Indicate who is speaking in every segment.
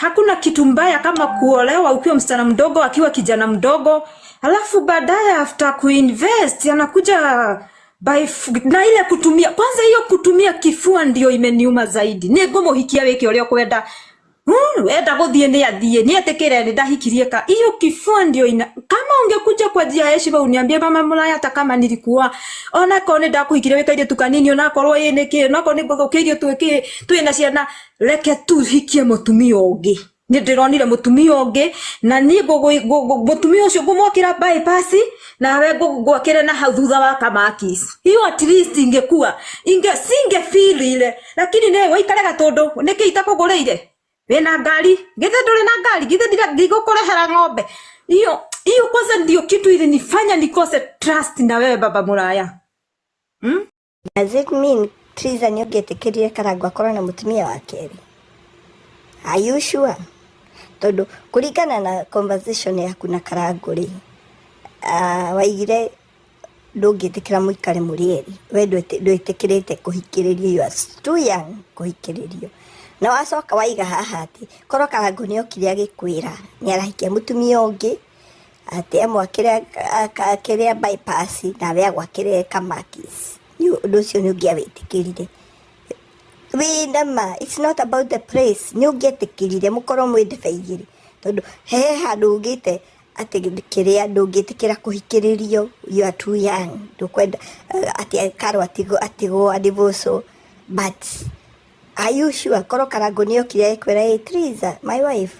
Speaker 1: Hakuna kitu mbaya kama kuolewa ukiwa msichana mdogo, akiwa kijana mdogo, alafu baadaye after kuinvest anakuja na ile kutumia kwanza, hiyo kutumia kifua ndio imeniuma zaidi. Nĩ ngũmũhikia wĩke ũrĩa ũkwenda. Enda gũthiĩ nĩ athiĩ, nĩ etĩkĩre nĩ ndahikirie ka hiyo kifua ndio ina. Kama ungekuja kwa njia ya heshima uniambie, "Mama Mulaya, hata kama nilikuwa ona korwo nĩ ndakuhikirie wĩ kairĩtu kanini, onakorwo ĩ nĩkĩ, onakorwo nĩ ngũthũkĩirio, twĩkĩ twĩna ciana, reke tuhikie mũtumia ũngĩ. Nĩ ndĩronire mũtumia ũngĩ na niĩ mũtumia ũcio ngũmwakĩra bypass, nawe ngwakĩre na hau thutha wa kamakis." Hiyo at least ingekuwa inge singe feel ile, lakini nĩ waikare gatũndũ nĩkĩ itakũgũrĩire wĩna ngari, githĩ ndũrĩ na ngari, githĩ ndigũkũrehera ng'ombe. Hiyo hiyo kwanza ndio kitu ilinifanya nikose trust na wewe, Baba Muraya,
Speaker 2: Does it mean, Triza, nĩ ũngĩetĩkĩrire Karangũ akorwo na mũtumia wa kerĩ? Are you sure? Tondũ kũringana na conversation yaku na Karangũ rĩ, waigire ndũngĩtĩkĩra mũikare mũrĩ erĩ. We ndwĩtĩkĩrĩte kũhikĩrĩrio, you are too young kũhikĩrĩrio. Na wacoka waiga haha atĩ korwo Karangũ nĩ okire agĩkwĩra nĩ arahikia mũtumia ũngĩ, atĩ amwakĩre kĩrĩa bypass nawe agwakĩre kamakis, ũndũ ũcio nĩ ũngĩawĩtĩkĩrire wĩna ma? It's not about the place. Nĩ ũngĩetĩkĩrire mũkorwo mwĩ ndebe igĩrĩ? Tondũ he handũ ugĩte atĩ kĩrĩa ndũngĩtĩkĩra kũhikĩrĩrio, you are too young, ndũkwenda atĩ Karo atigwo atigwo adivorce. But are you sure korwo Karangũ nĩ okire akwĩra, "Hey, Triza, my wife,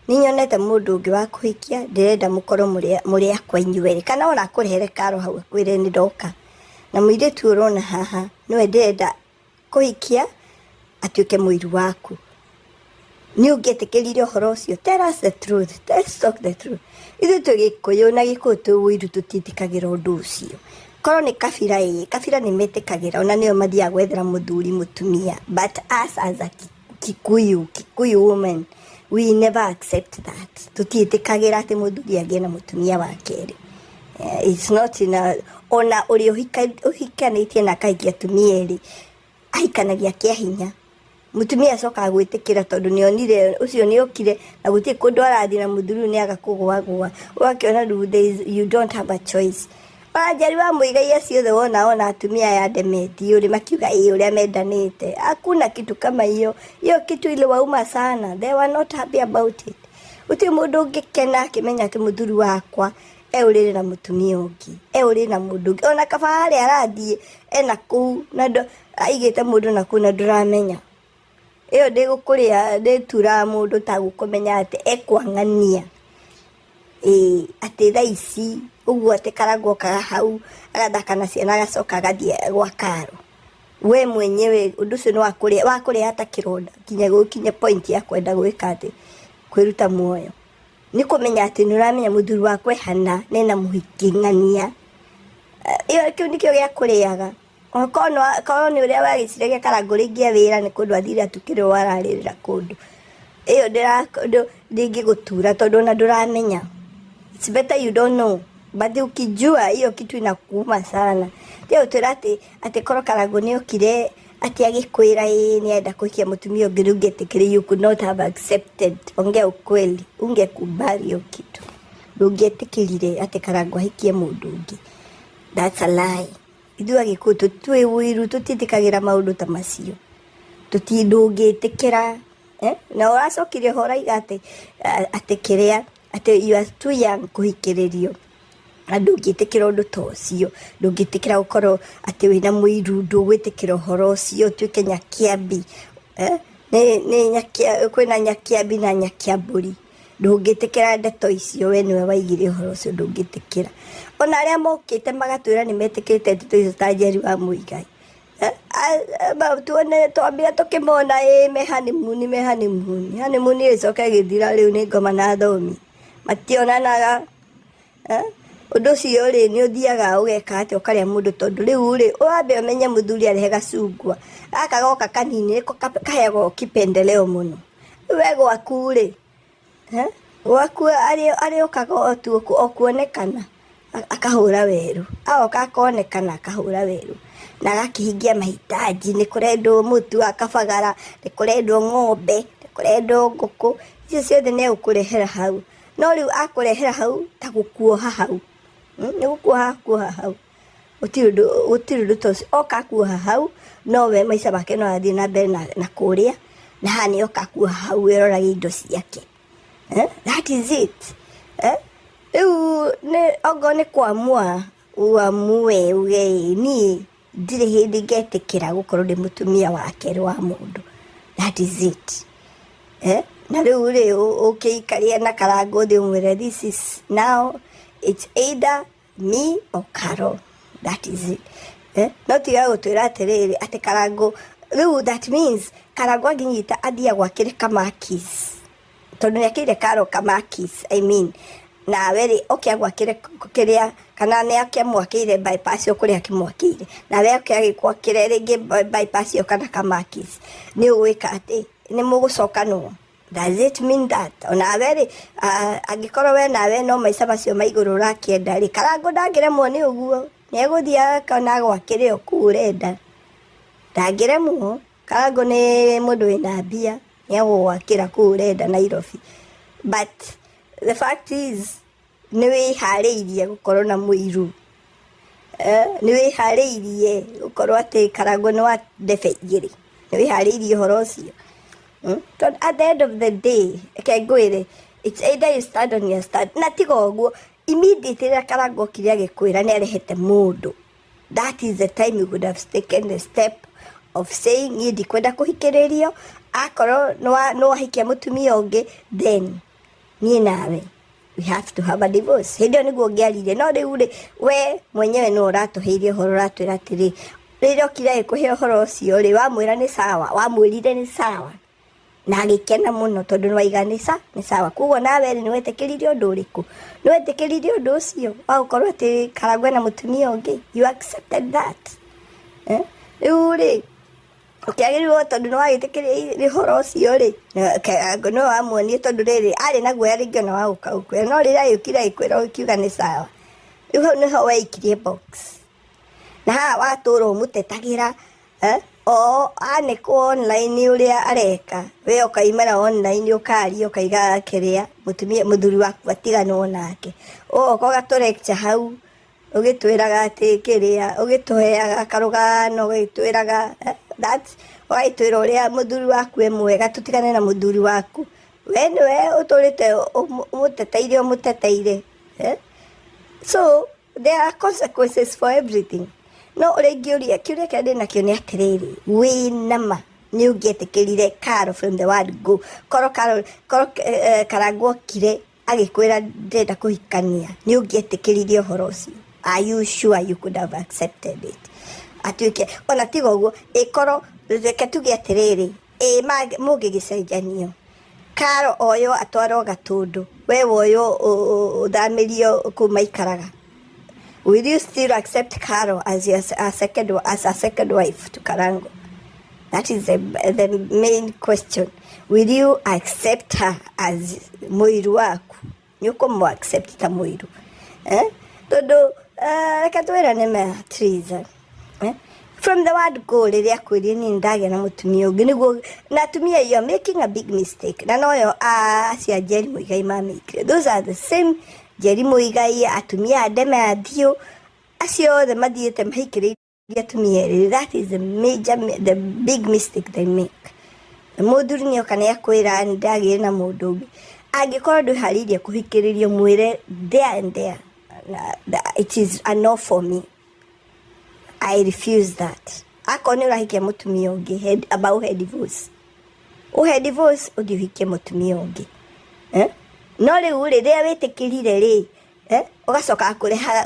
Speaker 2: nĩ nyonete mũndũ ũngĩ wa kũhikia, ndĩrenda mũkorwo mũrĩ akwa inyuerĩ," kana ona akũrehere Karo hau akwĩre, "Nĩ ndoka na mũirĩtu ũrona haha, nĩwe ndĩrenda kũhikia atuĩke mũiru waku," nĩ ũngĩetĩkĩrire ũhoro ũcio? Tell us the truth. Let's talk the truth. Ithuĩ twĩ Gĩkũyũ na Gĩkũyũ twĩ ũiru, tũtiĩtĩkagĩra ũndũ ũcio. Korwo nĩ kabira, ĩ kabira nĩ metĩkagĩra, ona nĩo mathiaga gwethera mũthuri mũtumia, but us as a Kikuyu woman, we never accept that. Tũtiĩtĩkagĩra atĩ mũthuri agĩe na mũtumia wa kerĩ. It's not in a, ona ũrĩa ũhikanĩtie na akahikia atumia erĩ ahikanagia kĩa hinya. Mũtumia acokaga gwĩtĩkĩra tondũ nĩ onire ũcio nĩ okire na gũtirĩ kũndũ arathiĩ na mũthuri ũyũ nĩ aga kũgwagwa, ũgakĩona rĩu there is, you don't have a choice. Ona Njeri wa Mũigai acio othe wona, ona atumia aya Ndemeti ũrĩ makiuga ĩ ũrĩa mendanĩte, hakuna kitu kama hiyo. Hiyo kitu iliwauma sana. They were not happy about it. Gũtirĩ mũndũ ũngĩkena akĩmenya atĩ mũthuri wakwa e ũrĩrĩ na mũtumia ũngĩ, e ũrĩrĩ na mũndũ ũngĩ, ona kaba harĩa arathiĩ ena kũu na aigĩte mũndũ na kũu na ndũramenya. Ĩyo ndĩgũkũrĩa, ndĩturaga mũndũ ta gũkũmenya atĩ ekwang'ania ĩĩ atĩ thaa ici ũguo atĩ Karangũ okaga hau agathaka na ciana agacoka agathiĩ gwa Karo. We mwenyewe ũndũ ũcio nĩ wakũrĩa wakũrĩa hata kĩronda nginya gũkinye point ya kwenda gwĩka atĩ kwĩruta muoyo. Nĩ kũmenya atĩ nĩ ũramenya mũthuri wakwa hana nena mũhiki ng'ania. Ĩyo kĩu nĩkĩo gĩa kũrĩaga. Korwo nĩ ũrĩa wagĩciragia Karangũ rĩngĩ e wĩra nĩ kũndũ athire atukĩrwo ararĩrĩra kũndũ, ĩyo ndĩngĩgũtura tondũ ona ndũramenya. It's better you don't know, but ukijua hiyo kitu inakuuma sana. Tiga gũtwĩra atĩ korwo Karangũ nĩ okire atĩ agĩkwĩra ĩĩ nĩ enda kũhikia mũtumia ũngĩ, ndũngĩetĩkĩrire. You could not have accepted. Ongea ukweli, ungekubali hiyo kitu? Ndũngĩetĩkĩrire atĩ Karangũ ahikie mũndũ ũngĩ. That's a lie. Ithuĩ Agĩkũyũ twĩ ũiru, tũtiĩtĩkagĩra maũndũ ta macio. Ndũngĩtĩkĩra, eh? Na ũracokire ho ũraiga atĩ kĩrĩa atĩ you are too young kũhikĩrĩrio na ndũngĩtĩkĩra ũndũ ta ũcio, ndũngĩtĩkĩra gũkorwo atĩ wĩna mũiru, ndũgwĩtĩkĩra ũhoro ũcio ũtuĩke nyakĩambi, eh? Nĩ nyakia, kwĩna nyakĩambi na nyakĩambũri. Ndũngĩtĩkĩra ndeto icio. We nĩwe waigire ũhoro ũcio ndũngĩtĩkĩra. Ona arĩa mokĩte magatwĩra nĩ metĩkĩrĩte ndeto icio ta Njeri wa Mũigai, tuone twambia tũkĩmona ĩ me honeymoon, me honeymoon, honeymoon ĩgĩcoka ĩgĩthira, rĩu nĩ ngoma na thomi mationanaga, eh? Ũndũ ũcio rĩ, nĩ ũthiaga ũgeka atĩ ũkarĩa mũndũ, tondũ rĩu rĩ ũrambe ũmenye mũthuri arehe gacungwa gaka goka kanini nĩko kaheagwo kipendeleo mũno. We gwaku rĩ, eh? Gwaku arĩũkaga o tu o kuonekana akahũra werũ, agoka akonekana akahũra werũ na agakĩhingia mahitaji. Nĩ kũrendwo mũtu akabagara, nĩ kũrendwo ng'ombe, nĩ Kũrendwo ngũkũ, icio ciothe nĩ egũkũrehera hau. No rĩu akũrehera hau ta gũkuoha hau. Nĩ gũkuoha akuoha hau. Gũtirĩ ũndũ, gũtirĩ ũndũ ta ũcio. Oka akuoha hau, no we maica make no arathiĩ na mbere na kũrĩa, na haha nĩ oka akuoha hau wĩrorage indo ciake. Eh? That is it. Eh? Rĩu nĩ okorwo nĩ kuamua uamue uge ĩ, niĩ ndirĩ hĩndĩ ngetĩkĩra gũkorwo ndĩ mũtumia wa kerĩ wa mũndũ. That is it. Eh? Na rĩu rĩ ũkĩikaria na Karangũ ũthiĩ ũmwĩre this is now it's either me or Carol. That is it. Eh? No tiga gũtwĩra atĩrĩrĩ atĩ Karangũ rĩu that means Karangũ angĩnyita athiĩ agwakĩre kamakis tondũ nĩ akĩire Carol kamakis, I mean, nawe rĩ oke agwakĩre kĩrĩa kana nĩ akĩmwakĩire bypass ĩyo kũrĩa akĩmwakĩire, nawe oke agĩkwakĩre rĩngĩ bypass ĩyo kana kamakis, nĩ ũgwĩka atĩ nĩ mũgũcokanwo? Does it mean that onawe rĩ, angĩkorwo we nawe no maica macio ma igũrũ ũrakĩenda rĩ, Karangũ ndangĩremwo nĩ ũguo, nĩ egũthiĩ akona agwakĩre o kũu ũrenda, ndangĩremwo. Karangũ nĩ mũndũ wĩna mbia, nĩ egũgwakĩra kũu ũrenda Nairobi. But the fact is nĩ wĩharĩirie gũkorwo na mũiru, nĩ wĩharĩirie gũkorwo atĩ Karangũ nĩ wa ndebe igĩrĩ, nĩ wĩharĩirie ũhoro ũcio? Tondũ at the end of the day, reke ngwĩre, it's either you stand on your stand, na tiga ũguo, immediately rĩrĩa Karangũ okire agĩkwĩra nĩ arehete mũndũ, that is the time you could have taken the step of saying niĩ ndikwenda kũhikĩrĩrio, akorwo nĩ wahikia mũtumia ũngĩ, then niĩ nawe we have to have a divorce. Hĩndĩ ĩyo nĩguo ũngĩaririe. No rĩu rĩ, we mwenyewe nĩwe ũratũheire ũhoro, ũratwĩra atĩrĩ, rĩrĩa okire agĩkũhe ũhoro ũcio rĩ, wamwĩra nĩ sawa, wamwĩrire nĩ sawa, na agĩkena mũno tondũ nĩwaiga nĩ sawa. Koguo nawe rĩ, nĩwetĩkĩrire ũndũ ũrĩkũ? Nĩwetĩkĩrire ũndũ ũcio wa gũkorwo atĩ Karangũ ena mũtumia ũngĩ? You accepted that? Eh? Rĩu rĩ, ũkĩagĩrĩirwo tondũ nĩwagĩtĩkĩrire ũhoro ũcio rĩ, Karangũ nĩwe wamuonie tondũ rĩrĩ, arĩ na guoya rĩngĩ ona wa gũka gũkwĩra, no rĩrĩa agĩũkire agĩkwĩra ũkiuga nĩ sawa. Rĩu hau nĩho weikirie box. Na haha watũra ũmũtetagĩra, eh? O anĩkwo online ũrĩa areka, we ũkaimĩra online ũkaria ũkaiga kĩrĩa mũtumia mũthuri waku atiganwo nake. Ũgoka ũgatũ lecture hau ũgĩtwĩraga atĩ kĩrĩa, ũgĩtũheaga karũgano ũgĩtwĩraga that ũgagĩtwĩra ũrĩa mũthuri waku e mwega, tũtigane na mũthuri waku. We nĩwe ũtũrĩte ũmũteteire ũmũteteire. Eh? So there are consequences for everything. No ũrĩa ingĩũria, kĩũria kĩrĩa ndĩnakĩo nĩ atĩrĩrĩ, wĩna ma nĩ ũngĩetĩkĩrire Carol from the word go? Korwo Carol, korwo Karangũ okire agĩkwĩra ndĩrenda kũhikania, nĩ ũngĩetĩkĩrire ũhoro ũcio? Are you sure you could have accepted it? Atuĩke ona tiga ũguo, ĩkorwo reke tuge atĩrĩrĩ, ĩ mũngĩgĩcenjanio, Carol oyo atwarwo Gatũndũ, we woywo ũthamĩrio kũu maikaraga, will you still accept Carol as your a second, as a second wife to Karango? That is the main question. Will you accept her as mũiru waku? Nĩ ũkũmũ accept ta mũiru? Eh? Tondũ reke twĩrane ma Triza. Eh? From the word go rĩrĩa akwĩrire niĩ ndagĩa na mũtumia ũngĩ, nĩguo na atumia, you are making a big mistake, na noyo acio a Njeri Muigai mamĩkire. Those are the same Njeri Muigai, atumia a Ndeme Athiũ, acio othe mathiĩte mahikĩrĩirie atumia erĩ. That is the major, the big mistake they make. Mũthuri nĩ oka nĩ akwĩra ndagĩire na mũndũ ũngĩ, angĩkorwo ndwĩharĩirie kũhikĩrĩrio, mwĩre there and there, it is a no for me, I refuse that. Akorwo nĩ ũrahikia mũtumia ũngĩ, amba ũhe divorce, ũhe divorce, ũthiĩ ũhikie mũtumia ũngĩ, eh? No rĩu rĩ, rĩrĩa wĩtĩkĩrire rĩ, eh? Ũgacoka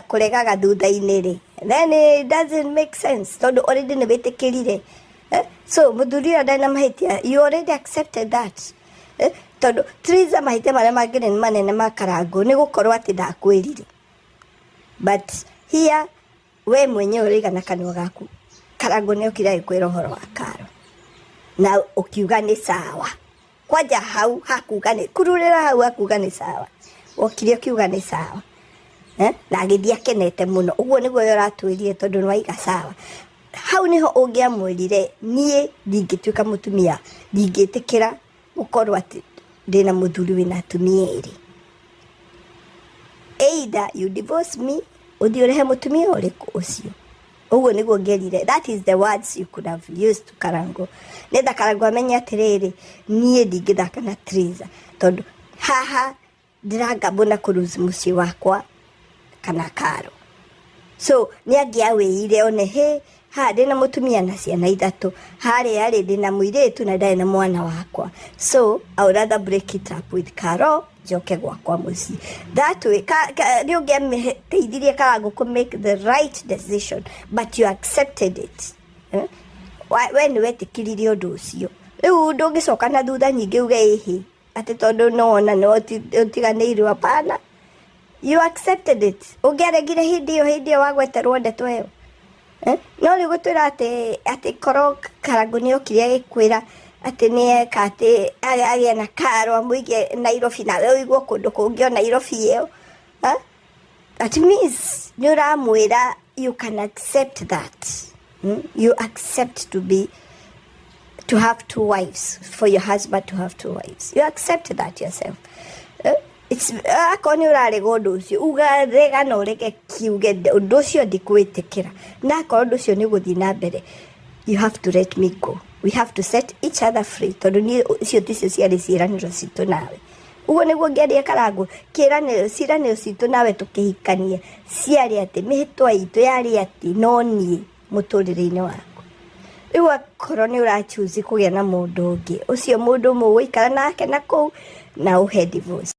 Speaker 2: kũregaga thutha-inĩ rĩ, then it doesn't make sense tondũ already nĩ wĩtĩkĩrire, eh? So mũthuri ũyũ ndarĩ na mahĩtia, you already accepted that, eh? Tondũ Triza, mahĩtia marĩa mangĩ nĩ manene ma Karangũ nĩ gũkorwo atĩ ndakwĩrire, but here we mwenyewe ũraiga na kanua gaku Karangũ nĩ okire agĩkwĩra ũhoro wa Karo na ũkiuga nĩ sawa. Kwanja hau hakuga nĩ kururĩra, hau hakuga nĩ sawa, wokire ũkiuga nĩ sawa, eh? Na agĩthiĩ akenete mũno. Ũguo nĩguo we ũratwĩrire tondũ nĩ waiga sawa. Hau nĩho ũngĩamwĩrire niĩ ndingĩtuĩka mũtumia, ndingĩtĩkĩra. Gũkorwo atĩ ndĩna mũthuri wĩna atumia erĩ. Either you divorce me, ũthiĩ ũrehe mũtumia ũrĩkũ ũcio. Ũguo nĩguo ngĩerire. That is the words you could have used to Karango, nĩgetha Karango amenye atĩrĩrĩ, niĩ ndingĩthaka na Triza, tondũ haha ndĩrangambwo na kũruzi mũciĩ wakwa kana karo. So nĩ angĩawĩire one he haha ndĩna mũtumia na ciana ithatũ, harĩa rĩ ndĩna mũirĩtu na ndarĩ na mwana wakwa, so I would rather break it up with Karo, njoke gwakwa mũciĩ. That way nĩ ũngĩamĩteithirie Karango kũ make the right decision, but you accepted it, eh? We nĩ wetĩkĩrire ũndũ ũcio. Rĩu ndũngĩcoka na thutha nyingĩ uge ĩhĩ atĩ tondũ nĩwona nĩ ũtiganĩirwo. Hapana, you accepted it. Ũngĩaregire hĩndĩ ĩyo wagweterwo ndeto ĩyo, eh? No rĩu gũtwĩra atĩ korwo Karango nĩ okire agĩkwĩra atĩ nĩ eka atĩ agĩe na karo, amũige Nairobi, nawe ũigwo kũndũ kũngĩ o Nairobi ĩyo, eh? That means nĩ ũramwĩra you can accept that, You accept to have two wives, for your husband to have two wives. You accept that yourself, eh? It's akorwo nĩ ũrarega ũndũ ũcio, uga rega na ũrege kiuge ũndũ ũcio ndikwĩtĩkĩra, na akorwo ũndũ ũcio nĩ ũgũthiĩ na mbere, you have to let me go. We have to set each other free, tondũ niĩ icio ticio ciarĩ ciĩranĩro citũ nawe. Ũguo nĩguo ngĩaria Karango. Kĩranĩro, ciĩranĩro citũ nawe tũkĩhikania ciarĩ atĩ mĩhĩtwa itũ yarĩ atĩ no niĩ mũtũrĩre-inĩ waku. Rĩu akorwo nĩ ũrachuzi kũgĩa na mũndũ ũngĩ, ũcio mũndũ mũgũikara nake na kũu na ũhe divorce.